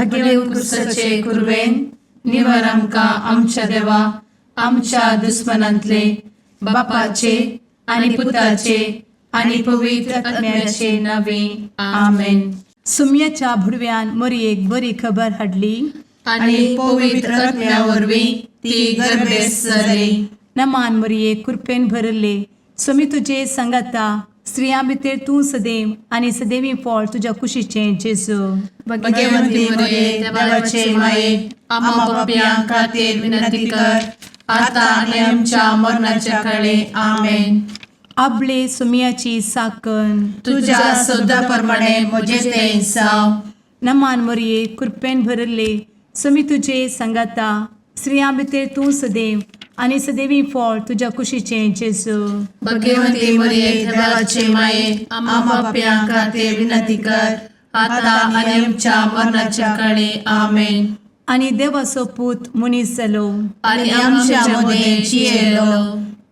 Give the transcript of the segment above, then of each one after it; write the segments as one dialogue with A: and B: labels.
A: भगेवन
B: क्रुसाचे कुरवेन निवर आमकां आमच्या देवा आमच्या दुस्मनांतले बापाचे आनी पुताचे आनी पवित्र आत्म्याचे नावे. आमेन.
A: सुम्याच्या भुडव्यान मोरयेक बरी खबर हाडली
B: आनी पवित्र आत्म्या वरवीं ती गर्भेस्त जाली.
A: नमान मोरये, कृपेन भरले, स्वामी तुजे सांगाता. स्त्रियां भितर तूं सदैव आनी सदैवी फळ तुज्या कुशीचें जेजू.
B: भगवंती मरिये, देवाचे माये, आम्हा पापयां खातीर विनंती कर, आता आनी आमच्या मरणाच्या काळे. आमेन.
A: आबले सुमियाची साकन.
B: तुझ्या शब्दा प्रमाणे म्हजे ते जावं.
A: नमान मोरये, कृपेन भरले, स्वामी तुजे सांगाता. स्त्रियां भितर तूं सदैव आनी सदैवी फळ तुज्या कुशीचें जेजू.
B: भगवंती मरिये, देवाचे माये, आम्हा पापयां खातीर विनंती कर, आता आनी आमच्या मरणाच्या काळे. आमेन.
A: आनी देवाचो पूत मनीस जालो
B: आनी आमच्या मदें जियेलो.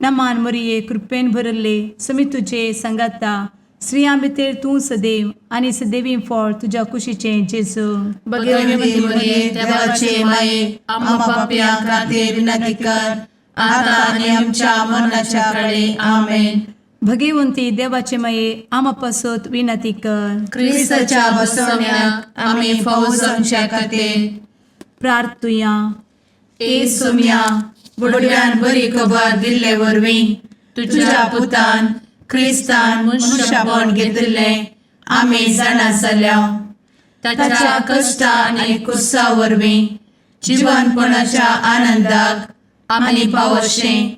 A: नमान मोरये, कृपेन भरले, स्वामी तुजे सांगाता. स्त्रियां भितर तूं सदैव आनी सदैवी फळ तुज्या कुशीचें जेजू.
B: भगवंती मरिये, देवाचे माये, आम्हा पापयां खातीर विनंती कर, आता आनी आमच्या मरणाच्या काळे. आमेन.
A: भगवंती देवाचे माये, आमा पासत विनंती कर.
B: क्रिस्ताच्या बसवण्याक आमी फावो जावच्या खातीर.
A: प्रार्थुया.
B: ए सोम्या, बुडव्यान बरी खबर दिल्ले वरवीं तुझ्या पुतान क्रिस्तान मनुष्यपण घेतिल्लें आमी जाणा जाल्या. ताच्या कश्टा आनी कुर्सा वरवीं जिवनपणाच्या आनंदाक आमी पावशें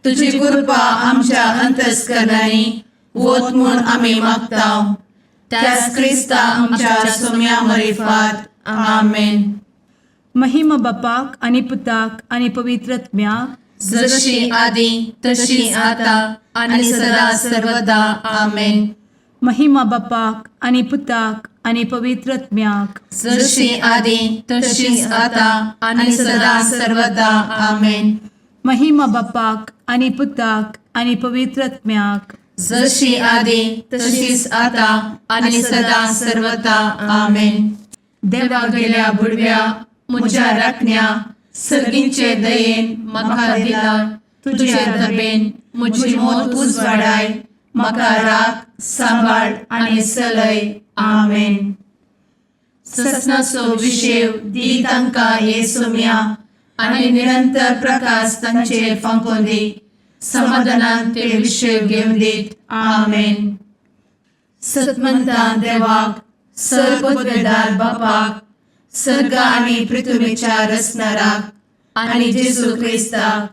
B: तुजी कृपा आमच्या अंतस्करणांनी वत म्हूण आमी मागता, त्याच क्रिस्ता आमच्या सोम्या मरिफात. आमेन.
A: महिमा बापाक आनी पुताक आनी पवित्र आत्म्याक.
B: जशी आदी तशी आता आणि सदा सर्वदा. आमेन.
A: महिमा बापाक आनी पुताक आनी पवित्र आत्म्याक.
B: जशी आदी तशीच आता आणि सदा सर्वदा. आमेन.
A: महिमा बापाक आनी पुताक आनी पवित्र आत्म्याक.
B: जशी आदी तशीच आता आणि सदा सर्वदा. आमेन. देवा गेल्या बुडव्या म्हज्या राखण्या, सर्गींचे दयेन म्हाका दिला तुझे दबेन म्हजी मोत उजवाडाय, म्हाका राख, सांबाळ आनी चलय. आमेन. ससनाचो विशेव दी तांकां ये सोम्या आनी निरंतर प्रकाश तांचेर फांकोवन दी. समाधानान ते विशेव घेवन दीत. आमेन. सतमंतान देवाक, सर्वपदवेदार बापाक, सर्ग आनी पृथ्वीच्या रचणाराक आनी जेजू क्रिस्ताक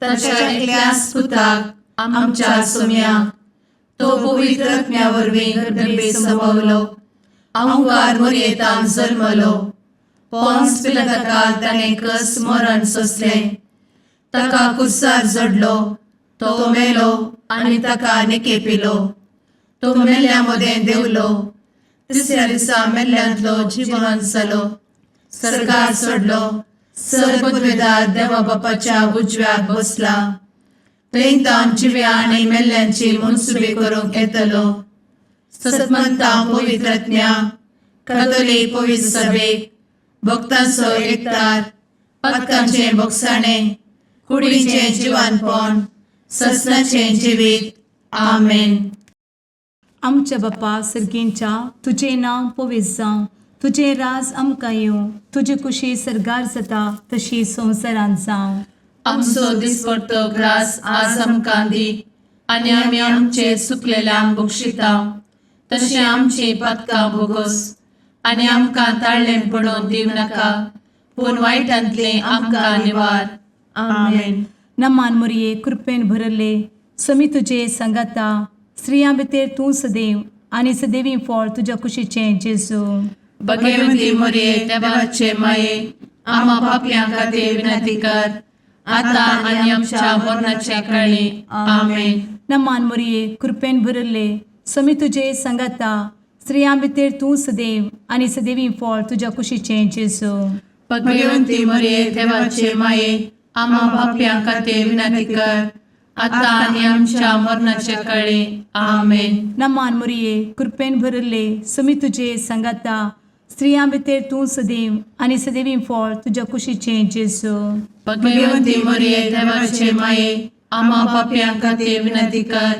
B: ताच्या एकल्याच पुताक आमच्या सोम्याक, तो पवित्र आत्म्या वरवीं गर्भे संभवलो, अंकार मोरयेतान जल्मलो, पोन्स पिलाताकाल ताणें कस मरण सोंसलें, ताका कुर्सार जडलो, तो मेलो आनी ताका निकेपिलो, तो मेल्ल्या मदें देंवलो, तिसऱ्या दिसा मेल्ल्यांतलो जिवन जालो, सर्गार चडलो, सर्वपदवेदार देवा बापाच्या उजव्याक बसला, थंय तावन जिव्या आनी मेल्ल्यांची मनसुबी करूंक येतलो. सतमंता पवित्र आत्म्या, कातोलीक पवित्र सभेक, भक्तांचो एकतार, पातकांचें भोगसाणें, कुडीचें जिवानपण, ससनाचें जिवीत. आमेन.
A: आमच्या बापा सर्गींच्या, तुजें नांव पवित्र जावं, तुजें राज आमकां येवं, तुजी कुशी सर्गार जाता तशी संवसारांत जावं.
B: आमचो दिसपडतो ग्रास आज आमकां दी आनी आमी आमचे चुकलेल्यांक बक्षिता तशें आमची पातकां भोगोस आनी आमकां ताळ्ळें पडोवन दिवं नाका, पूण वायटांतलें आमकां निवार. आमेन.
A: नमान मोरये, कृपेन भरले, समी तुजे सांगाता. स्त्रियां भितर तूं सदैव आनी सदैवी फळ तुज्या कुशीचें जेजू.
B: भगवंती मोरये, देवाचे माये, आम्हा पापयां खातीर विनंती कर, आता आनी आमच्या मरणाच्या काळी. आमेन.
A: नमान मोरये, कृपेन भरले, समी तुजे सांगाता. स्त्रियां भितर तूं सदैव आनी सदैवी फळ तुज्या कुशीचें जेजू.
B: भगवंती मोरये, देवाचे माये, आम्हा पापयां खातीर विनंती कर, आता आनी आमच्या मरणाच्या काळी. आमेन.
A: नमान मोरये, कृपेन भरले, समी तुजे सांगाता. स्त्रियां भितर तूं सदैव आनी सदैवी फळ तुज्या कुशीचें जेजू.
B: भगवती मरिये, देवाचे माये, आम्हा पापयां खातीर विनंती कर,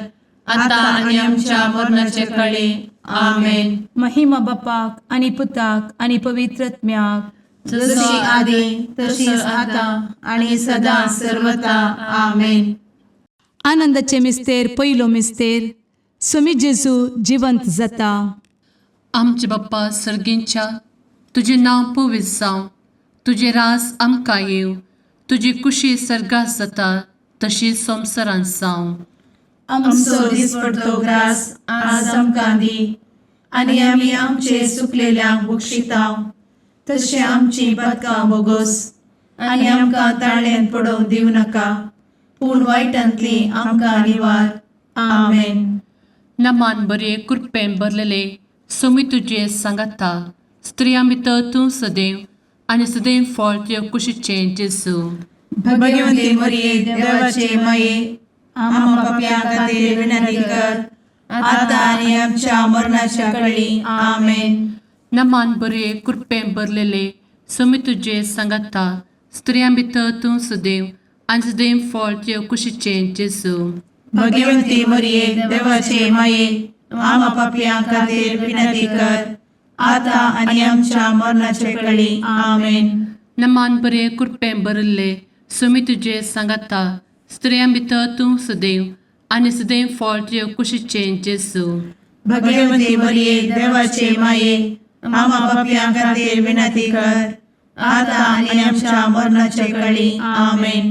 B: आतां आनी आमच्या मरणाचे कळी. आमेन.
A: महिमा बापाक आनी पुताक आनी पवित्र आत्म्याक.
B: जशी आदी तशीच आतां आनी सदां सर्वता. आमेन.
A: आनंदाचे मिस्तेर, पयलो मिस्तेर, सुमी जेजू जिवंत जाता.
B: आमचे बाप्पा सर्गींच्या, तुजें नांव पवित्र जावं, तुजें रास आमकां येवं, तुजी कुशी सर्गात जाता तशी संवसारांत जावं.
C: आमचो दिसपडतो ग्रास आज आमकां दी आनी आमी आमचे सुकलेल्यांक बक्षितांव तशें आमची पदकां बोगोस आनी आमकां ताळ्यान पडोवंक दिवं नाका, पूण वायटांतली आमकां निवार. आमेन.
B: नमान बरे, कृपेन भरलेले, सोमी तुजे सांगाता, स्त्रियां भितर तूं सदैव आनी सदैव फळ तुजे कुशीचें जेजू.
C: भगवंती मरिये, देवाचे माये, आम्हा पापयां खातीर विनंती कर, आतां आनी आमच्या मरणाच्या कळी. आमेन.
B: नमान बरे, कृपेन भरलेले, सोमी तुजे सांगाता, स्त्रियां भितर तूं सदैव आनी सदैव फळ तुजे कुशीचें जेजू.
C: भगवंती मरिये, देवाचे माये, आम्हा पापयां खातीर विनंती कर, आतां आनी आमच्या मरणाचे कळी. आमेन.
B: नमान बरे, कृपेन भरिल्ले, सुमी तुजे सांगाता, स्त्रियां भितर तूं सदैव आनी सदैव फळ तुजे कुशीचें जेजू.
C: भगवंती मरिये, देवाचे माये, आम्हा पापयां खातीर विनंती कर, आतां आनी आमच्या मरणाचे कळी. आमेन.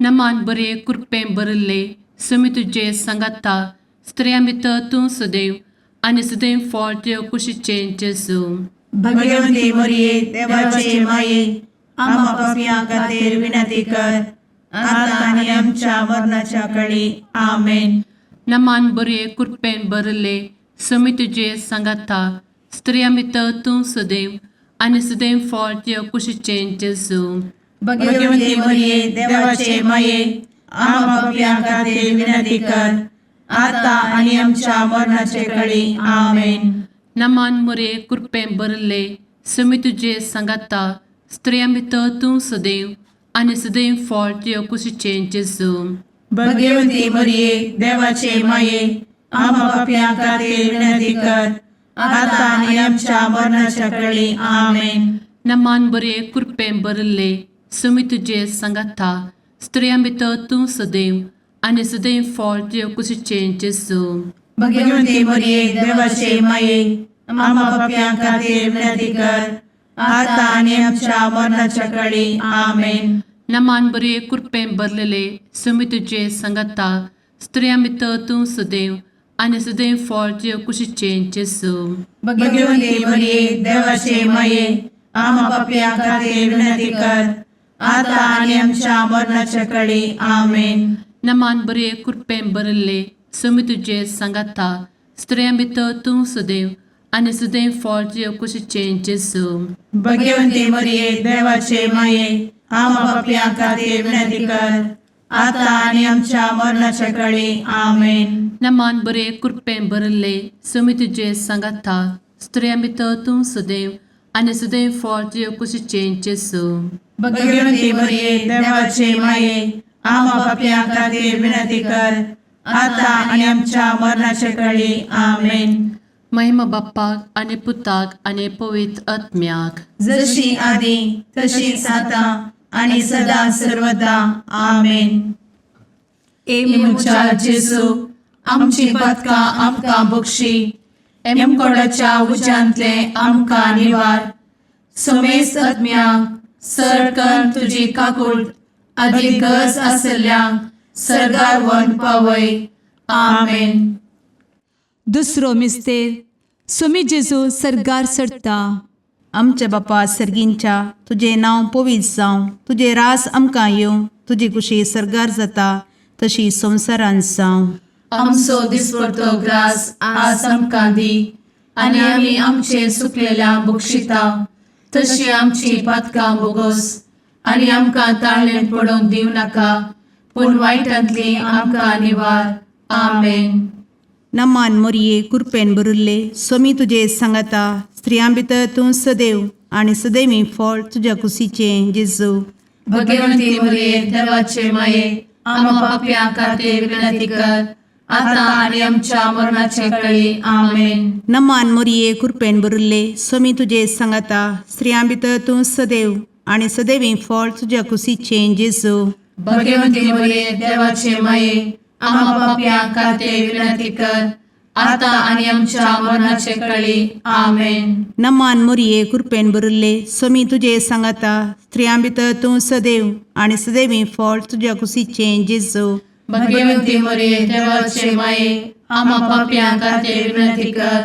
B: नमान बरे, कृपेन भरिल्ले, सुमी तुजे सांगाता, स्त्रियां भितर तूं सदैव आनी सदैव फळ तुजे कुशीचें जेजू.
C: भगवंती मरिये, देवाचे माये, आम्हा पापयां खातीर विनंती कर, आतां आनी आमच्या मरणाच्या कळी. आमेन.
B: नमान बरे, कृपेन भरिल्ले, सुमी तुजे सांगाता, स्त्रियां भितर तूं सदैव आनी सदैव फळ तुजे कुशीचें जेजू.
C: भगवंती मरिये, देवाचे माये, आम्हा पापयां खातीर विनंती कर, आतां आनी आमच्या मरणाचे कळी. आमेन.
B: नमान मुरे, कृपेन भरिल्ले, सुमी तुजे सांगाता, स्त्रियां भितर तूं सदैव आनी सदैव फळ तुजे कुशीचें जेजू.
C: भगवंती मरिये, देवाचे माये, आम्हा पापयां खातीर विनंती कर, आतां आनी आमच्या मरणाच्या कळी. आमेन.
B: नमान बरे, कृपेन भरिल्ले, सुमी तुजे सांगाता, स्त्रियां भितर तूं सदैव आनी सदैव फळ तुजे कुशीचें जेजू.
C: भगवंती मरिये, देवाचे माये, आम्हा पापयां खातीर विनंती कर, आतां आनी आमच्या मरणाच्या कळी. आमेन.
B: नमान बरे, कृपेन भरलेले, सुमी तुजे सांगाता, स्त्रियां भितर तूं सदैव आनी सदैव फळ तुजे कुशीचें जेजू.
C: भगवंती मरिये, देवाचे माये, आम्हा पापयां खातीर विनंती कर, आतां आनी आमच्या मरणाच्या कळी. आमेन.
B: नमान बरे, कृपेन भरिल्ले, सुमी तुजे सांगाता, स्त्रियां भितर तूं सदैव आनी सदैव फळ तुजे कुशीचें जेजू.
C: भगवंती मरिये, देवाचे माये, आम्हा पापयां खातीर विनंती कर, आतां आनी आमच्या मरणाच्या कळी. आमेन.
B: नमान बरे, कृपेन भरिल्ले, सुमी तुजे सांगाता, स्त्रियां भितर तूं सदैव आनी सदैव फळ तुजे कुशीचें जेजू.
C: भगवंती मरिये, देवाचे माये, आम्हा पापयां खातीर विनंती कर, आतां आनी आमच्या मरणाच्या कळी. आमेन.
B: महिमा बाप्पाक आनी पुताक आनी पवित्र आत्म्याक.
C: जशी आदी तशीच आतां आनी सदां सर्वदा. आमेन.
A: ए
C: म्हज्या जेजू, आमची पदकां आमकां बक्षी, एमकोडाच्या उज्यांतले आमकां निवार, समेस्त आत्म्यांक सरकन तुजी काकूळ आदी गरज आसल्ल्यांक सर्गार वन पावय. आमेन.
A: दुसरो मिस्तेर, सुमी जेजू सर्गार चडता.
D: आमच्या बापा सर्गींच्या, तुजें नांव पवित्र जावं, तुजें रास आमकां येवं, तुजी कुशी सर्गार जाता तशी संवसारांत जावं.
B: आमचो दिसपडतो ग्रास आज आमकां दी आनी आमी आमचे सुकलेल्या बक्षिता तशी आमची पातकां बोगोस आनी आमकां ताळ्ळें पडोवंक दिवं नाका, पूण वायटांतली आमकां निवार. आमेन.
D: नमान मोरये कुरपेन भरिल्ले सोमी तुजे सांगाता स्त्रियां भितर तूं सदैव आनी सदैवी फळ तुज्या कुशीचें जेजू.
B: भगवंती मरिये देवाचे माये आम्हा पापयां खातीर विनंती कर आता आनी आमच्या मरणाचे कळी. आमेन.
D: नमान मोरये कुरपेन भरिल्ले सोमी तुजे सांगाता स्त्रियां भितर तूं सदैव आनी सदैवी फळ तुज्या कुशीचें जेजू.
B: भगवंती मरिये देवाचे माये आम्हा पापयां खातीर विनंती कर आता आनी आमच्या मरणाचे कळी. आमेन.
D: नमान मोरये कुरपेन भरिल्ले सोमी तुजे सांगाता स्त्रियां भितर तूं सदैव आनी सदैवी फळ तुज्या कुशीचें जेजू.
B: भगवंती मरिये देवाचे माये आम्हा पापयां खातीर विनंती कर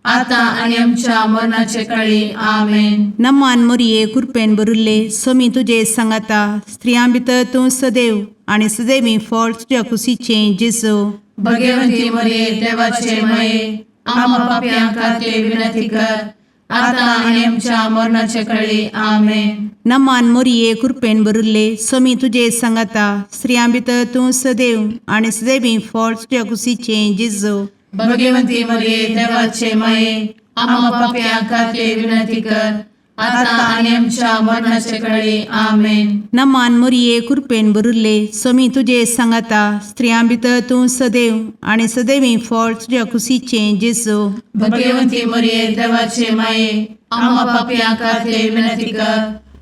B: आता आनी आमच्या मरणाचे कळी. आमेन.
D: नमान मोरये कुरपेन भरिल्ले सोमी तुजे सांगाता स्त्रियां भितर तूं सदैव आनी सदैवी फळ तुज्या कुशीचें जेजू.
B: भगवंती मरिये देवाचे माये आम्हा पापयां खातीर विनंती कर आता आनी आमच्या मरणाचे कळी. आमेन.
D: नमान मोरये कुरपेन भरिल्ले सोमी तुजे सांगाता स्त्रियां भितर तूं सदैव आनी सदैवी फळ तुज्या कुशीचें जेजू.
B: भगवंती मरिये देवाचे माये आम्हा पापयां खातीर विनंती कर आता आनी आमच्या मरणाचे कळी. आमेन.
D: नमान मोरये कुरपेन भरिल्ले सोमी तुजे सांगाता स्त्रियां भितर तूं सदैव आनी सदैवी फळ तुज्या कुशीचें जेजू.
B: भगवंती मरिये देवाचे माये आम्हा पापयां खातीर विनंती कर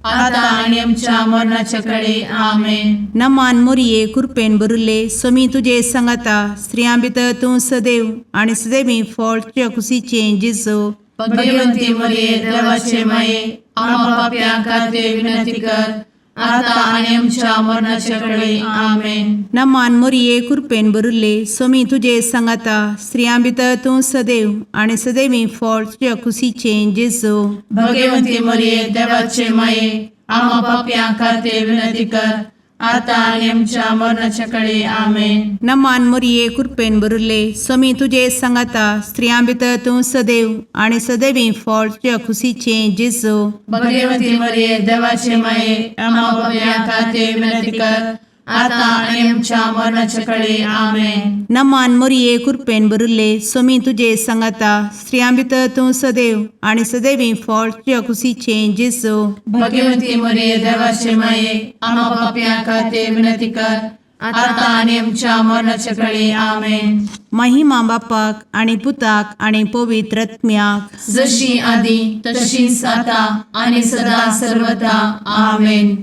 B: आता आनी आमच्या मरणाचे कळी. आमेन.
D: नमान मोरये कुरपेन भरिल्ले सोमी तुजे सांगाता स्त्रियां भितर तूं सदैव आनी सदैवी फळ तुज्या कुशीचें जेजू.
B: भगवंती मरिये देवाचे माये आम्हा पापयां खातीर विनंती कर आता आनी आमच्या मरणाचे कळी. आमेन.
D: नमान मोरये कुरपेन भरिल्ले सोमी तुजे सांगाता स्त्रियां भितर तूं सदैव आनी सदैवी फळ तुज्या कुशीचें जेजू.
B: भगवंती मरिये देवाचे माये आम्हा पापयां खातीर विनंती कर आता आनी आमच्या मरणाचे कळी. आमेन.
D: नमान मोरये कुरपेन भरिल्ले सोमी तुजे सांगाता स्त्रियां भितर तूं सदैव आनी सदैवी फळ तुज्या कुशीचें जेजू.
B: भगवंती मरिये देवाचे माये आम्हा पापयां खातीर विनंती कर आता आनी आमच्या मरणाचे कळी. आमेन.
D: नमान मोरये कुरपेन भरिल्ले सोमी तुजे सांगाता स्त्रियां भितर तूं सदैव आनी सदैवी फळ तुज्या कुशीचें जेजू.
B: भगवंती मरिये देवाचे माये आम्हा पापयां खातीर विनंती कर आता आनी आमच्या मरणाचे कळी. आमेन.
D: महिमा बापाक आनी पुताक आनी पवित्र आत्म्याक.
B: जशी आदी तशीच आता आनी सदा सर्वदा. आमेन.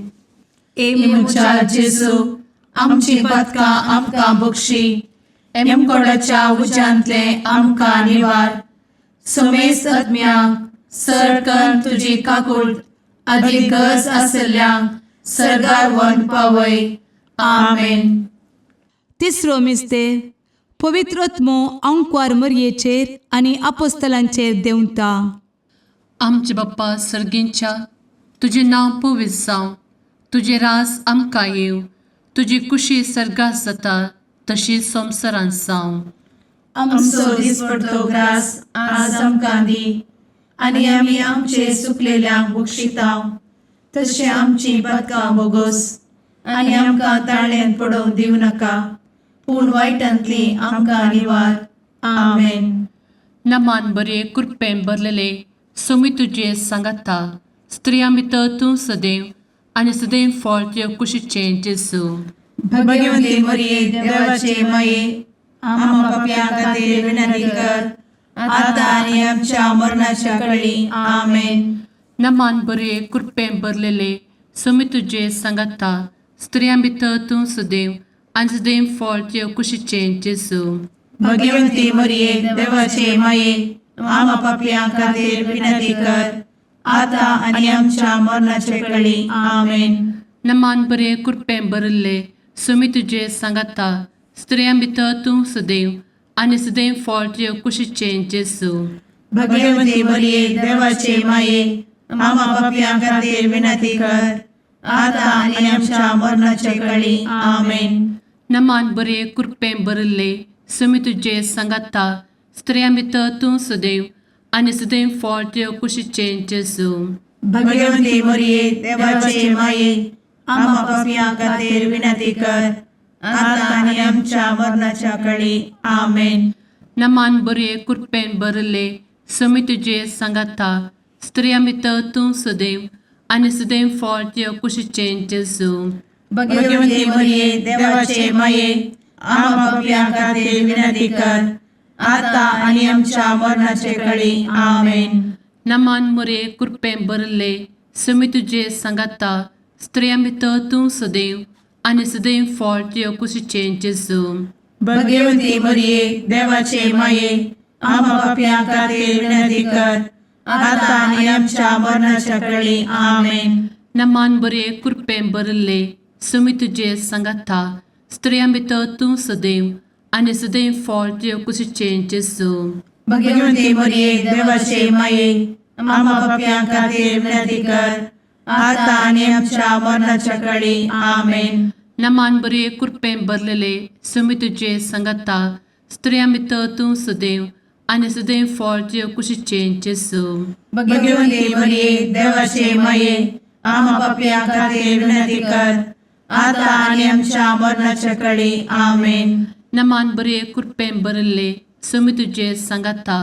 A: ए
B: म्हज्या जेजू आमची पातकां आमकां बक्षी एमकोडाच्या उज्यांतले आमकां निवार समेस्त आत्म्यांक सरकन तुजी काकूट आदी गरज आसल्ल्यांक सरगार वन पावय. आमेन.
A: तिसरो मिस्तेर पवित्र आत्मो अंकवार मरयेचेर आनी आपोस्तलांचेर देंवता.
B: आमचे बाप्पा सर्गींच्या तुजें नांव पवित्र जावं, तुजें राज आमकां येवं, तुजी कुशी सर्गात जाता तशी संवसारांत जावं.
C: आमचो दिसपडतो ग्रास आज आमकां दी आनी आमी आमचे सुकलेल्यांक बक्षितांव तशें आमची पातकां बोगोस आनी आमकां ताळ्यांत पडोवंक दिवं नाका पूण वायटांतली आमकां निवार. आमेन.
B: नमान बरे कृपेन भरलेले सोमी तुजे सांगाता स्त्रियां भितर तूं सदैव आनी सदैव फळ तुजे कुशीचें जेजू.
C: भगवंती मरिये देवाचे माये आम्हा पापयां खातीर विनंती कर आता आनी आमच्या मरणाच्या कळी. आमेन.
B: नमान बरे कृपेन भरलेले सोमी तुजे सांगाता स्त्रियां भितर तूं सदैव आनी सदैव फळ तुजे कुशीचें जेजू.
C: भगवंती मरिये देवाचे माये आम्हा पापयां खातीर विनंती कर आता आनी आमच्या मरणाच्या कळी. आमेन.
B: नमान बरे कृपेन भरिल्ले सोमी तुजे सांगाता स्त्रियां भितर तूं सदैव आनी सदैव फळ तुजे कुशीचें जेजू.
C: भगवंती मरिये देवाचे माये आम्हा पापयां खातीर विनंती कर आता आनी आमच्या मरणाच्या कळी. आमेन.
B: नमान बरे कृपेन भरिल्ले सोमी तुजे सांगाता स्त्रियां भितर तूं सदैव आनी सदैव फळ तुजे कुशीचें जेजू.
C: भगवंती मरिये देवाचे माये आम्हा पापयां खातीर विनंती कर आता आनी आमच्या मरणाच्या कळी. आमेन.
B: नमान बरये कृपेन भरले समी तुजे सांगाता स्त्रिया भितर तूं सदैव आनी सदैव फळ तुज्या कुशीचें जेजू.
C: भगवती मरिये, देवाचे माये, आम्हा पापयां खातीर विनंती कर, आता आनी आमच्या मरणाचे कळी. आमेन.
B: नमान मुरे कृपेन भरले समी तुजे सांगाता स्त्रिया भितर तूं सदैव आनी सदैव फळ तुज्या कुशीचें जेजू.
C: भगवती मरिये, देवाचे माये, आम्हा पापयां खातीर विनंती कर, आता आनी आमच्या मरणाच्या कळी. आमेन.
B: नमान बरे कृपेन भरले समी तुजे सांगाता स्त्रिया भितर तूं सदैव आनी सदैव फळ तुज्या कुशीचें जेजू.
C: भगवती मरिये, देवाचे माये, आम्हा पापयां खातीर विनंती कर, आता आनी आमच्या मरणाच्या कळी. आमेन.
B: नमान बरे कृपेन भरलेले समी तुजे सांगाता स्त्रिया भितर तूं सदैव आनी सदैव फळ तुज्या कुशीचें जेजू.
C: भगवती मरिये, देवाचे माये, आम्हा पापयां खातीर विनंती कर, आता आनी आमच्या मरणाच्या कळी. आमेन.
B: नमान बरे कृपेन भरले समी तुजे सांगाता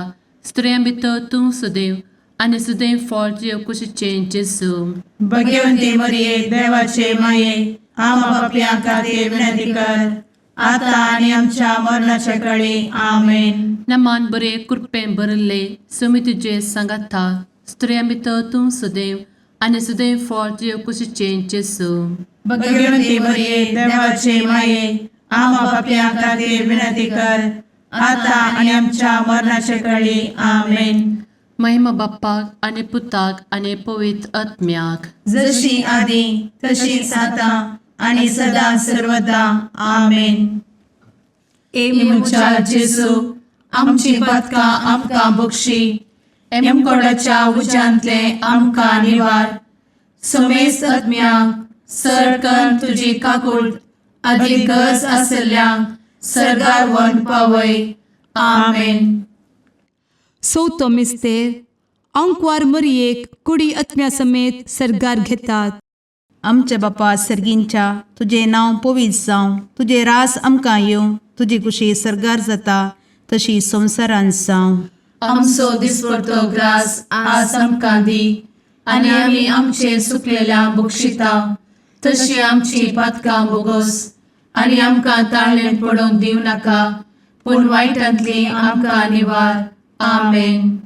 B: स्त्रिया भितर तूं सदैव आनी सदैव फळ तुज्या कुशीचें जेजू.
C: भगवती मरिये, देवाचे माये, आम्हा पापयां खातीर विनंती कर, आता आनी आमच्या मरणाच्या कळी. आमेन.
B: नमान बरे कृपेन भरले समी तुजे सांगाता स्त्रिया भितर तूं सदैव आनी सदैव फळ तुज्या कुशीचें जेजू.
C: भगवती मरिये, देवाचे माये, आम्हा पापयां खातीर विनंती कर, आता आनी आमच्या मरणाच्या कळी. आमेन.
B: महिमा बाप्पाक आनी पुताक आनी पवित्र आत्म्याक.
C: जशी आदी तशीच आता आणि सदा सर्वदा. आमेन.
A: ए
C: म्हज्या जेजू, आमची पातकां आमकां बक्षी, एमकोडाच्या उज्यांतले आमकां निवार, समेस्त आत्म्यांक सरकन तुजी काकूळ आदी गरज आसल्ल्यांक सरगार व्हरून पावय. आमेन.
A: चवथो मिस्तेर आंकवार मरियेक कुडी आत्म्या समेत सर्गार घेतात.
D: आमच्या बापा सर्गींच्या, तुजें नांव पवित्र जावं, तुजें रास आमकां येवं, तुजी कुशी सर्गार जाता तशी संवसारांत जावं.
B: आमचो दिसपडतो ग्रास आज आमकां दी आनी आमी आमचे सुकलेल्या बक्षिता तशी आमची पातकां बोगोस आनी आमकां ताळणें पडोवंक दिवं नाका पूण वायटांतली आमकां निवार. आमेन.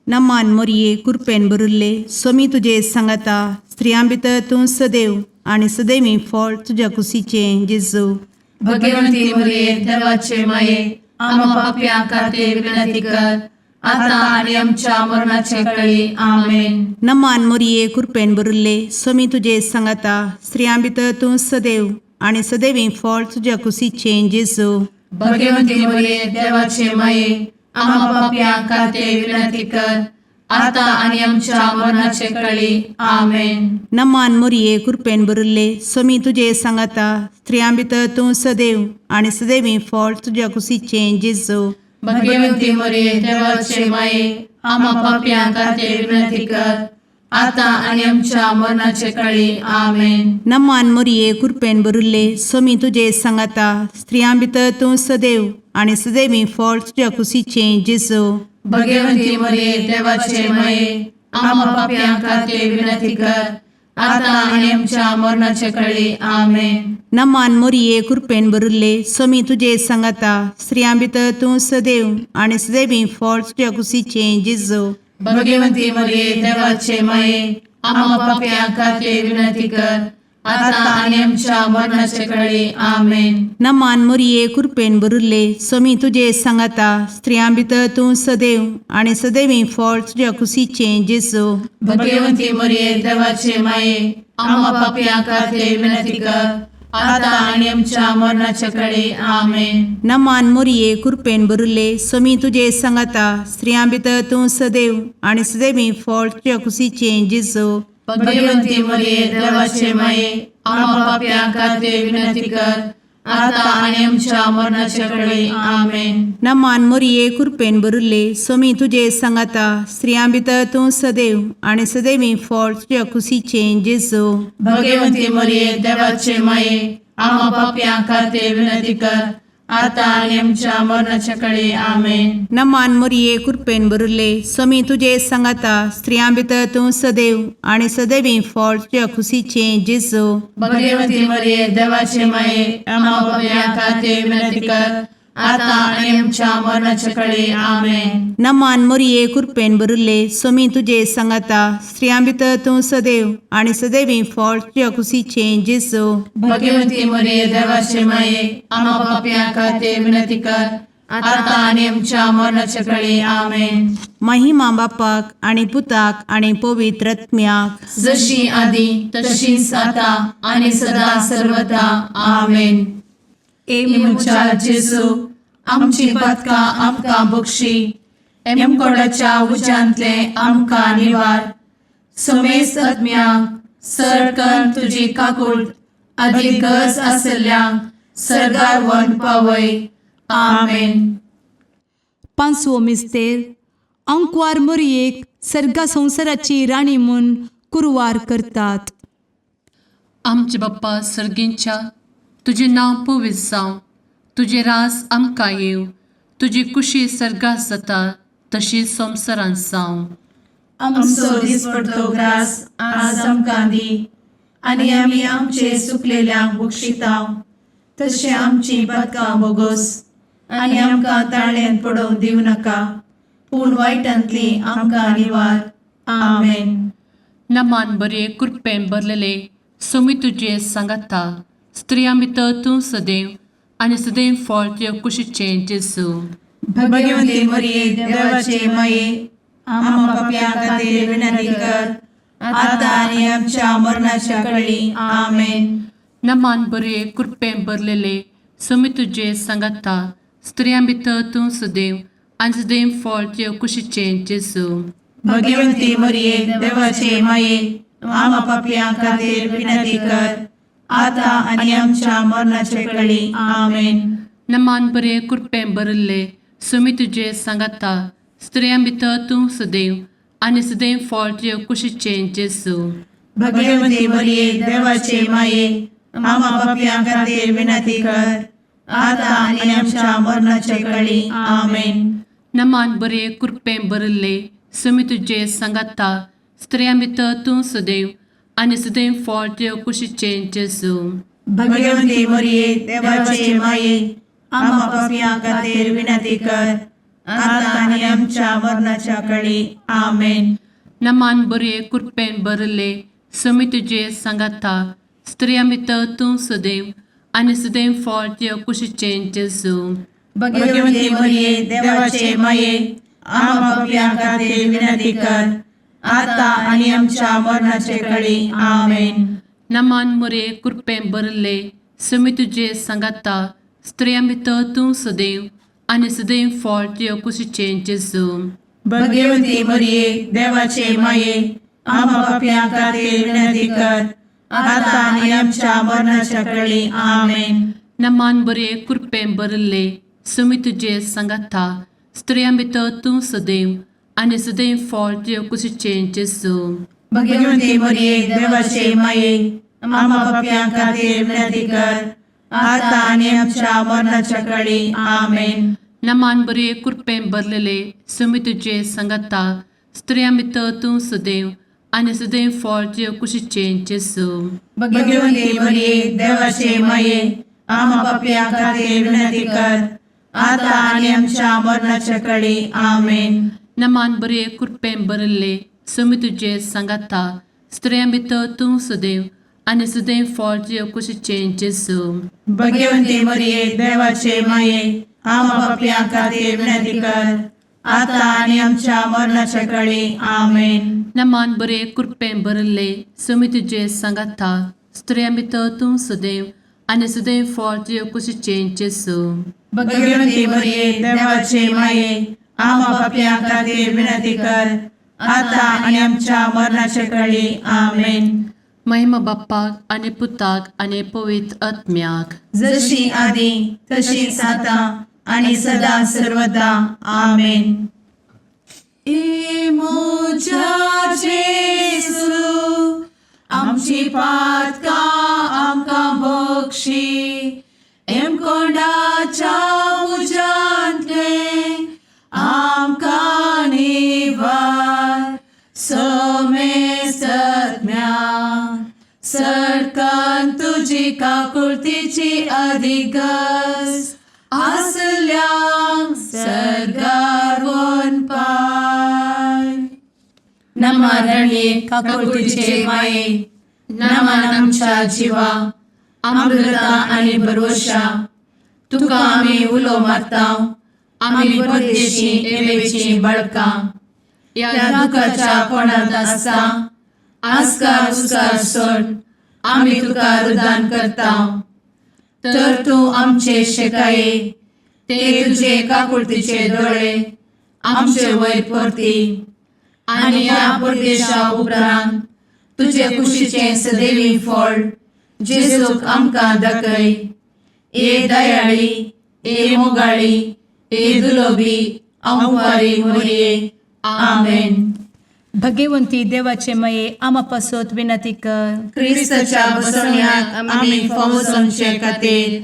D: नमान मोरये, कुरपेन भरिल्ले, स्वामी तुजे सांगाता, स्त्रियां भितर तूं सदैव आनी सदैवी फळ तुज्या कुशीचें जेजू.
B: भगवंती मरिये, देवाचे माये, आम्हा पापयां खातीर विनंती कर, आता आनी आमच्या मरणाचे कळी. आमेन.
D: नमान मोरये, कुरपेन भरिल्ले, स्वामी तुजे सांगाता, स्त्रियां भितर तूं सदैव आनी सदैवी फळ तुज्या कुशीचें जेजू.
B: भगवंती मरिये, देवाचे माये, आम्हा पापयां खातीर विनंती कर, आता आनी आमच्या मरणाचे कळी. आमेन.
D: नमान मोरये, कुरपेन भरिल्ले, स्वामी तुजे सांगाता, स्त्रियां भितर तूं सदैव आनी सदैवी फळ तुज्या कुशीचें जेजू.
B: भगवंती मरिये, देवाचे माये, आम्हा पापयां खातीर विनंती कर, आता आनी आमच्या मरणाचे कळी. आमेन.
D: नमान मोरये, कुरपेन भरिल्ले, स्वामी तुजे सांगाता, स्त्रियां भितर तूं सदैव आनी सदैवी फळ तुज्या कुशीचें जेजू.
B: भगवंती मरिये, देवाचे माये, आम्हा पापयां खातीर विनंती कर, आता आनी आमच्या मरणाचे कळी. आमेन.
D: नमान मोरये, कुरपेन भरिल्ले, स्वामी तुजे सांगाता, स्त्रियां भितर तूं सदैव आनी सदैवी फळ तुज्या कुशीचें जेजू.
B: भगवंती मरिये, देवाचे माये, आम्हा पापयां खातीर विनंती कर, आता आनी आमच्या मरणाचे कळी. आमेन.
D: नमान मोरये, कुरपेन भरिल्ले, स्वामी तुजे सांगाता, स्त्रियां भितर तूं सदैव आनी सदैवी फळ तुज्या कुशीचें जेजू.
B: भगवंती मरिये, देवाचे माये, आम्हा पापयां खातीर विनंती कर, आता आनी आमच्या मरणाचे कळी. आमेन.
D: नमान मोरये, कुरपेन भरिल्ले, स्वामी तुजे सांगाता, स्त्रियां भितर तूं सदैव आनी सदैवी फळ तुज्या कुशीचें जेजू.
B: भगवंती मरिये, देवाचे माये, आम्हा पापयां खातीर विनंती कर, आता आनी आमच्या मरणाचे कळी. आमेन.
D: नमान मोरये, कुरपेन भरिल्ले, स्वामी तुजे सांगाता, स्त्रियां भितर तूं सदैव आनी सदैवी फळ तुज्या कुशीचें जेजू.
B: भगवंती मरिये, देवाचे माये, आम्हा पापयां खातीर विनंती कर,
C: आतां आनी आमच्या मरणाच्या कडे आमेन.
D: नमान मोरये, कृपेन भरिल्ले, स्वामी तुजे सांगाता. स्त्रियां भितर तूं सदैव आनी सदैवी फळ तुज्या खुशीचें जेजू.
C: भगवती मरिये, देवाचे माये, आम्हा पापयां खातीर विनंती कर, आतां आनी आमच्या मरणाच्या कडे आमेन.
D: नमान मोरये, कृपेन भरिल्ले, स्वामी तुजे सांगाता. स्त्रियां भितर तूं सदैव आनी सदैवी फळ तुज्या खुशीचें जेजू.
C: भगवती मरिये, देवाचे माये, आम्हा पापयां खातीर विनंती कर, आतां आनी आमच्या मरणाच्या कडे आमेन.
D: महिमा बापाक आनी पुताक आनी पवित्र आत्म्याक.
C: जशी आदी तशीच आता आणि सदा सर्वदा आमेन.
A: ए
C: म्हज्या जेजू, आमची पदकां आमकां बक्षी, एमकोडाच्या उज्यांतले आमकां निवार, समेस्त आत्म्यांक सरकन तुजी काकूट आदी गरज आसल्ल्यांक सरगार वन पावय. आमेन.
A: पांचवो मिस्तेर, आंकवार मोरयेक सर्गा संवसाराची राणी म्हूण कुरवार करतात.
B: आमचे बाप्पा सर्गींच्या, तुजें नांव पवित्र जावं, तुजें रास आमकां येवं, तुजी कुशी सर्गात जाता तशी संवसारांत जावं.
C: आमचो दिसपडतो ग्रास आज आमकां दी, आनी आमी आमचे सुकलेल्यांक बक्षितांव, तशें आमची पदकां बोगोस, आनी आमकां ताळ्यान पडोवंक दिवं नाका, पूण वायटांतली आमकां निवार. आमेन.
B: नमान बरे, कृपेन भरलेले, सोमी तुजे सांगाता. स्त्रियां भितर तूं सदैव आनी सदैव फळ तुज्या कुशीचें जेजू.
C: भगवती मरिये, देवाचे माये, आम्हा पापयां खातीर विनंती कर, आतां आनी आमच्या मरणाच्या कळी. आमेन.
B: नमान बरे, कृपेन भरलेले, सोमी तुजे सांगाता. स्त्रियां भितर तूं सदैव आनी सदैव फळ तुज्या कुशीचें जेजू.
C: भगवती मरिये, देवाचे माये, आम्हा पापयां खातीर विनंती कर, आतां आनी आमच्या मरणाचे कळी. आमेन.
B: नमान बरे, कृपेन भरिल्ले, सुमी तुजे सांगाता. स्त्रियां भितर तूं सदैव आनी सदैव फळ तुज्या कुशीचें जेजू.
C: भगवती मरिये, देवाचे माये, आम्हा पापयां खातीर विनंती कर, आतां आनी आमच्या मरणाचे कळी. आमेन.
B: नमान बरे, कृपेन भरिल्ले, सुमी तुजे सांगाता. स्त्रियां भितर तूं सदैव आनी सदैव फळ तुज्या कुशीचें जेजू.
C: भगवती मरिये, देवाचे माये, आम्हा पापयां खातीर विनंती कर, आतां आनी आमच्या मरणाच्या कळी. आमेन.
B: नमान बरे, कृपेन भरिल्ले, सुमी तुजे सांगाता. स्त्रियां भितर तूं सदैव आनी सदैव फळ तुज्या कुशीचें जेजू.
C: भगवती मरिये, देवाचे माये, आम्हा पापयां खातीर विनंती कर, आतां आनी आमच्या मरणाचे कळी. आमेन.
B: नमान मोरे, कृपेन भरिल्ले, सुमी तुजे सांगाता. स्त्रियां भितर तूं सदैव आनी सदैव फळ तुज्या कुशीचें जेजू.
C: भगवती मरिये, देवाचे माये, आम्हा पापयां खातीर विनंती कर, आतां आनी आमच्या मरणाच्या कळी. आमेन.
B: नमान बरे, कृपेन भरिल्ले, सुमी तुजे सांगाता. स्त्रियां भितर तूं सदैव आनी सदैव फळ तुज्या कुशीचें जेजू.
C: भगवती मरिये, देवाचे माये, आम्हा पापयां खातीर विनंती कर, आतां आनी आमच्या मरणाच्या कळी. आमेन.
B: नमान बरे, कृपेन भरलेले, सुमी तुजे सांगाता. स्त्रियां भितर तूं सदैव आनी सदैव फळ तुज्या कुशीचें जेजू.
C: भगवती मरिये, देवाचे माये, आम्हा पापयां खातीर विनंती कर, आतां आनी आमच्या मरणाच्या कळी. आमेन.
B: नमान बरे, कृपेन भरिल्ले, सुमी तुजे सांगाता. स्त्रियां भितर तूं सदैव आनी सदैव फळ तुज्या कुशीचें जेजू.
C: भगवती मरिये, देवाचे माये, आम्हा पापयां खातीर विनंती कर, आतां आनी आमच्या मरणाच्या कळी. आमेन.
B: नमान बरे, कृपेन भरिल्ले, सुमी तुजे सांगाता. स्त्रियां भितर तूं सदैव आनी सदैव फळ तुज्या कुशीचें जेजू.
C: भगवती मरिये, देवाचे माये, आम्हा पापयां खातीर विनंती कर, आतां आनी आमच्या मरणाच्या कळी. आमेन.
B: महिमा बाप्पाक आनी पुताक आनी पवित्र आत्म्याक.
C: जशी आदी तशीच आतां आणि सदा सर्वदा. आमेन. ए म्हज्या जेजू, आमची पातकां आमकां बक्षी, एमकोंडाच्या
B: तुजी काकुळतीची अधिगस आसल्यांक सर्गार पाय. नमा रणये काकुळतीचे माये, नमन आमच्या जिवा, अमृता आनी भरवशा, तुका आमी उलो मारता, आमी परदेशी एवेची बळकां ह्या दुखाच्या कोणांत आसता आस्कार उस्कार सोड आमी तुका रुदान करता. तर तूं आमचे शेकाये ते तुजे काकुळतीचे दोळे आमचे वयर परती आनी ह्या परदेशा उपरांत तुजे कुशीचें सदैवी फळ जेजूक आमकां दाखय. ए दयाळी, ए मोगाळी, ए दुलोबी अंवारी मोरये, आमेन.
A: भगवंती देवाचे मये आमा पासत विनंती कर.
C: क्रिस्ताच्या बसवण्याक आमी फावो जावचे खातीर.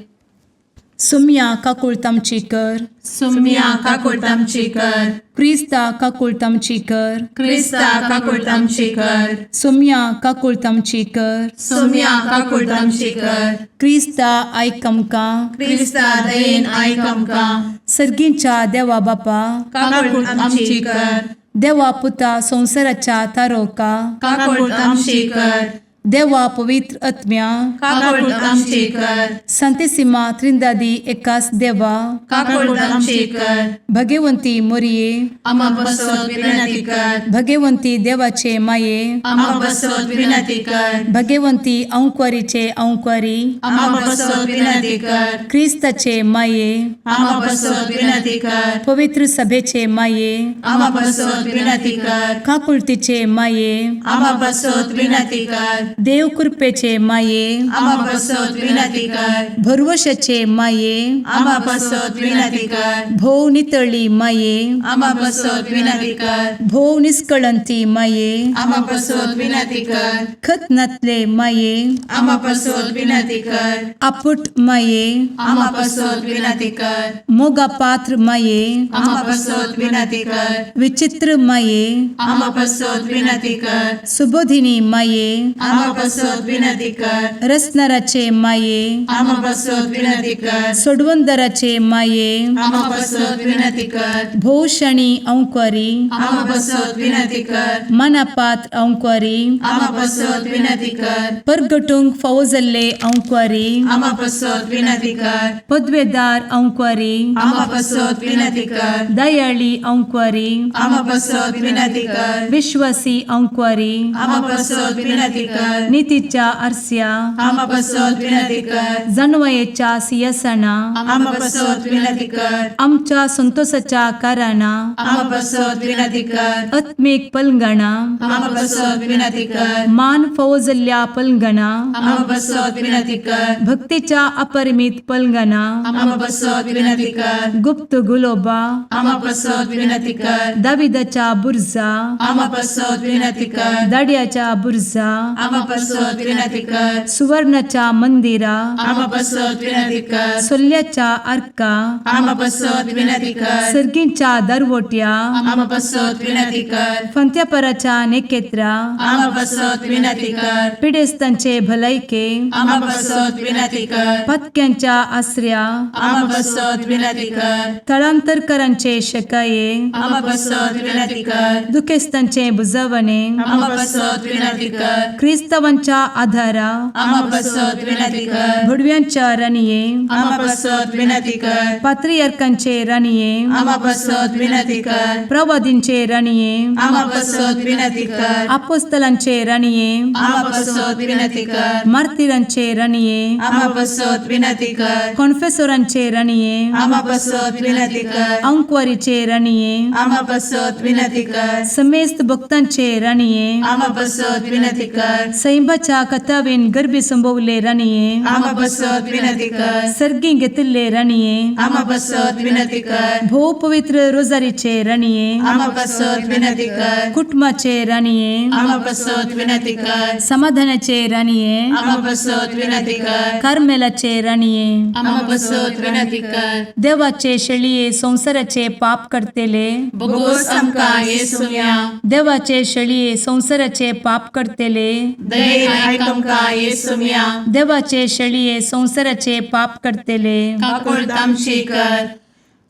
A: सुम्या काकुळत आमची कर.
C: सुम्या काकुळट आमची कर.
A: क्रिस्ता काकुळत आमची कर.
C: क्रिस्ता काकुळट आमची कर.
A: सुम्या काकुळत आमची कर.
C: सुम्या काकुळट आमची कर.
A: क्रिस्ता आयक आमकां.
C: क्रिस्ता दयेन आयक आमकां.
A: सर्गींच्या देवा बापा,
C: काकुळट आमची कर.
A: देवा पुता संवसाराच्या तारोका,
C: काकुळट आमची कर.
A: देवा पवित्र आत्म्या,
C: काकुळट आमची कर.
A: संतेसिमा त्रिंदादी एकास देवा,
C: काकुळट आमची कर.
A: भगवंती मोरये,
C: आमा बसत विनंती कर.
A: भगवंती देवाचे माये,
C: आमा बसत विनंती कर.
A: भगवंती अंक्वारीचे अंक्वारी,
C: आमा बसत विनंती कर.
A: क्रिस्ताचे माये,
C: आमा बसत विनंती कर.
A: पवित्र सभेचे माये,
C: आमा बसत विनंती कर.
A: काकुळतीचे माये,
C: आमा बसत विनंती कर.
A: देव कृपेचे माये,
C: आमा बसत विनंती कर.
A: भरवशाचे माये,
C: आमा बसत विनंती कर.
A: भोव नितळी माये,
C: आमा बसत विनंती कर.
A: भोव निस्कळंती माये,
C: आमा बसत विनंती कर.
A: खत नातले माये,
C: आमा बसत विनंती कर.
A: आपुट माये,
C: आमा बसत विनंती कर.
A: मोगा पात्र माये,
C: आमा बसत विनंती कर.
A: विचित्र माये,
C: आमा बसत विनंती कर.
A: सुबोधिनी माये,
C: आमा बसत विनंती कर.
A: रसनाराचे माये,
C: आमा बसत विनंती कर.
A: सोडवंदराचे माये,
C: आमा बसत विनंती कर.
A: भोवशणी अंक्वारी,
C: आमा बसत विनंती कर.
A: मनापात्र अंक्वारी,
C: आमा बसत विनंती कर.
A: परगटूंक फावो जाल्ले अंक्वारी,
C: आमा बसत विनंती कर.
A: पदवेदार अंक्वारी,
C: आमा बसत विनंती कर.
A: दयाळी अंक्वारी,
C: आमा बसत विनंती कर.
A: विश्वासी अंक्वारी,
C: आमा बसत विनंती कर.
A: नितीच्या आरस्या,
C: आमा बसत विनंती कर.
A: जानवयेच्या सियासना,
C: आमा बसत विनंती कर.
A: आमच्या संतोषाच्या कारणां,
C: आमा बसत विनंती कर.
A: आत्मीक पलंगणा,
C: आमा बसत विनंती कर.
A: मान फावो जाल्ल्या पलंगणा,
C: आमा बसत विनंती कर.
A: भक्तीच्या अपरिमित पलंगणा,
C: आमा बसत विनंती कर.
A: गुप्त गुलोबा,
C: आमा बसत विनंती कर.
A: दाविदाच्या बुर्जा,
C: आमा बसत विनंती कर.
A: दाड्याच्या बुर्जा,
C: आमा बसत विनंती कर.
A: सुवर्णाच्या मंदिरा,
C: आमा बसत विनंती कर.
A: सोल्ल्याच्या आर्का,
C: आमा बसत विनंती कर.
A: सर्गींच्या दरवट्या,
C: आमा बसत विनंती कर.
A: फंत्यापराच्या नेकेत्रा,
C: आमा बसत विनंती कर.
A: पिडेस्तांचे भलायके,
C: आमा बसत विनंती कर.
A: पत्क्यांच्या आसऱ्या,
C: आमा बसत विनंती कर.
A: थळांतरकरांचे शकाये,
C: आमा बसत विनंती कर.
A: दुखेस्तांचे बुजवणे,
C: आमा बसत विनंती कर.
A: क्रिस्तावांच्या आधारा,
C: आमा बसत विनंती कर.
A: भुडव्यांच्या राणये,
C: आमा बसत विनंती कर.
A: पात्रियार्कांचे राणये,
C: आमा बसत विनंती कर.
A: प्रवादींचे राणये,
C: आमा बसत विनंती कर.
A: आपोस्तलांचे राणये,
C: आमा बसत विनंती कर.
A: मार्तिरांचे राणये,
C: आमा बसत विनंती कर.
A: कॉन्फेसोरांचे राणये,
C: आमा बसत विनंती कर.
A: अंक्वारीचे राणये,
C: आमा बसत विनंती कर.
A: समेस्त भक्तांचे राणये,
C: आमा बसत विनंती कर.
A: सैंबाच्या कथावेन गर्भी संभवले राणये,
C: आमा बसत विनंती कर.
A: सर्गी घेतिल्ले राणये,
C: आमा बसत विनंती कर.
A: भोव पवित्र रोजारीचे राणये,
C: आमा बसत विनंती कर.
A: कुटुंबाचे राणये,
C: आमा बसत विनंती कर.
A: समाधानाचे राणये,
C: आमा बसत विनंती कर.
A: कार्मेलाचे राणये,
B: आमा बसत विनंती कर.
A: देवाचे शेळये संवसाराचे पाप करतेले,
B: बोगोस आमकां येसुया.
A: देवाचे शेळये संवसाराचे पाप करतेले,
B: दयेन आयक आमकां येसुम्या.
A: देवाचे शेळये संवसाराचे पाप करतले,
B: काकुळट आमची कर.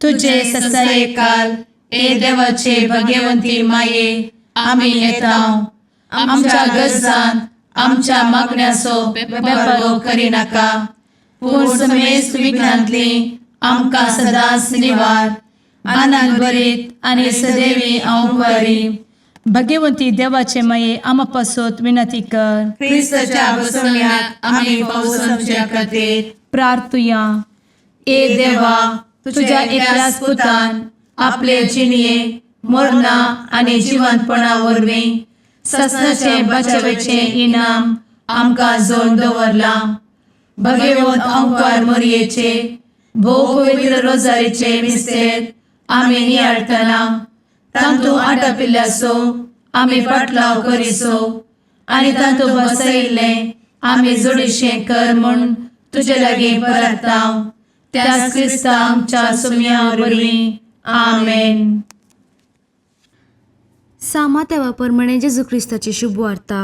A: तुझे
B: तुझे ससायेकाल ए देवाचे भगवंती माये, आमी येता आमच्या गरजान आमच्या मागण्याचो बेपर्वो करिनाका, पूण समेस्त विघ्नांतली आमकां सदांच निवार. आनंद भरीत आनी सदैवी अंवकारी.
A: भगवंती देवाचे माये, आमा पासत विनंती कर.
B: क्रिस्ताच्या बसवण्याक आमी पावसाच्या खातीर
A: प्रार्थुया.
B: ए देवा, तुझ्या एकल्याच पुतान आपले जिणये मरणा आनी जिवंतपणा वरवीं ससनाचे बचावेचे इनाम आमकां जोड दवरलां. भगवंत अंकार मोरयेचे भोव पवित्र रोजारीचे मिस्तेर आमी नियाळटना तांतू आटापिल्ल्याचो आमी पाटलाव करिसो आनी तांतू बसयिल्लें आमी जोडीशें कर म्हूण तुजे लागीं परताव, त्याच क्रिस्ता आमच्या सुम्या वरवीं. आमेन.
E: सामातेवा प्रमाणे जेजू क्रिस्ताची शुभवार्ता.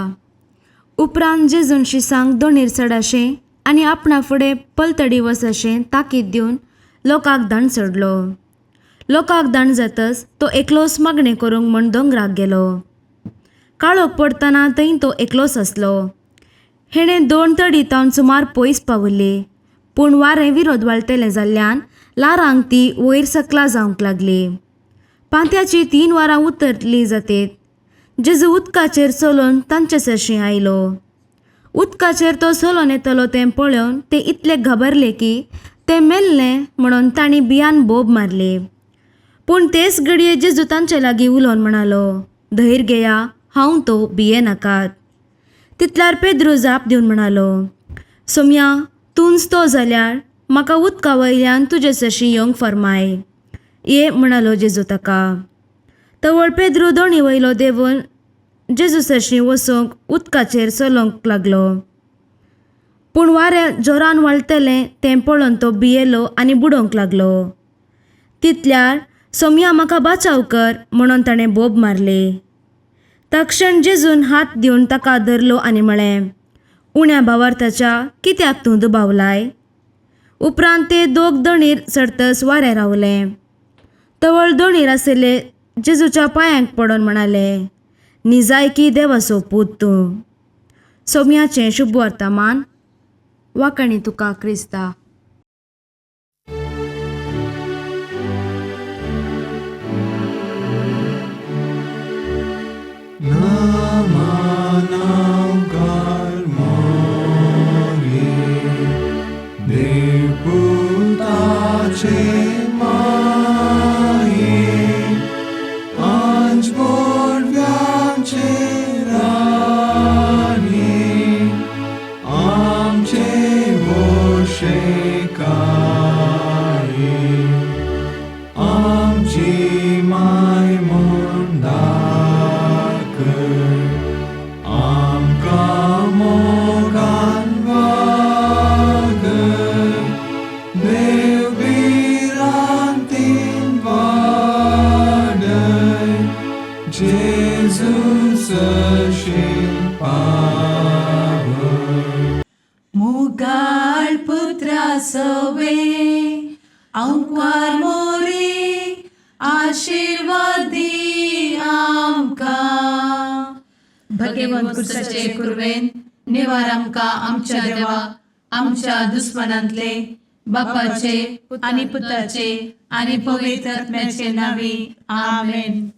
E: उपरांत जेजून शिसांक दोणीर चडाशें आनी आपणा फुडें पलतडी वचशें ताकीद दिवन लोकांक दाण चडलो. लोकांक दाण जातच तो एकलोच मागणें करूंक म्हूण दोंगराक गेलो. काळोख पडटना थंय तो एकलोच आसलो. हेणें दोन तडी तावन सुमार पयस पाविल्ली, पूण वारें विरोध वाळटेलें जाल्ल्यान ल्हारांक ती वयर सकला जावंक लागली. पांत्याची 3 वरां उतरली जातीत जेजू उदकाचेर चलोवन तांचे सरशीं आयलो. उदकाचेर तो चलोन येतलो तें पळोवन ते इतले घाबरले की ते मेल्ले म्हणून तांणी बियान बोब मारली. पूण तेच घडये जेजू तांचे लागीं उलोवन म्हणालो, धैर्य घेया, हांव तो, भिये नाकात. तितल्यार पेद्रू जाप दिवन म्हणालो, सोम्या, तूंच तो जाल्यार म्हाका उदका वयल्यान तुजे सरशीं येवंक फर्माय. ये म्हणालो जेजू ताका. तवळ पेद्रू दोणी वयलो देंवून जेजू सरशीं वचूंक उदकाचेर चलोवंक लागलो. पूण वारें जोरान वाळटलें तें पळोवन तो भियेलो आनी बुडोवंक लागलो. तितल्यार सोम्या, म्हाका बाचाव कर म्हणून ताणें बोब मारली. तक्षण जेजून हात दिवन ताका धरलो आनी म्हळें, उण्या भावार्थाच्या कित्याक तूं दुबावलाय? उपरांत ते दोग दोणीर चडतच वारें रावलें. तवळ दोणीर आशिल्ले जेजूच्या पांयांक पडून म्हणाले, निजायकी देवाचो पूत तूं. सोम्याचें शुभवर्तमान. वाकणी तुका क्रिस्ता.
C: मुगाळ पुत्रा सवे अंकार मोरी आशीर्वादी आमकां.
B: भगवंत कुर्साचे कुर्वेन निवार आमकां आमच्या देवा आमच्या दुस्मनांतले बापाचे आनी पुताचे आनी पवित्र आत्म्याचे नांवी. आमेन.